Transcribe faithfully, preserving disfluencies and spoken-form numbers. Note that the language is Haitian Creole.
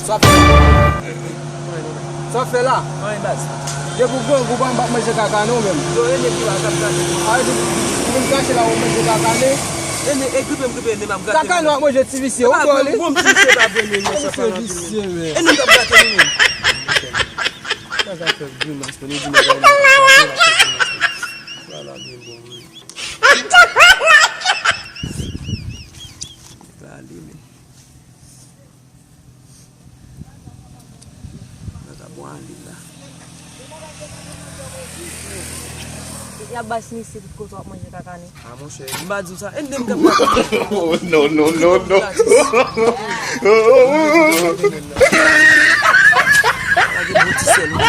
Sa w ap fè la? Sa w ap fè la? Anyen, baz. Depi w grangou, w pa m p ap manje kaka non, menm. Yo, e nèg yo a k ap gade. A, depi w vin kache la, w ap manje kaka, ne? E nèg, e gripe m gripe, e nèg m ap gade. Kaka nou ap manje, ti visye, ou dòle? Bon, ti visye pa vre, men, sa pa nan visye, men. E nèg k ap gade nou, menm. Kaka fè grimas, men, nou di nèg la, nèg la fè grimas, men. Vwala, byen bon, men. Nèg la ale, men. Nèg la bon ale la. Y ap bay sinistrè tout kote w ap manje kaka, ne? A, monchè, m pa di w sa. E nèg m k ap gade. Oh, no, no, no, no. Lage bon ti sèl, wi.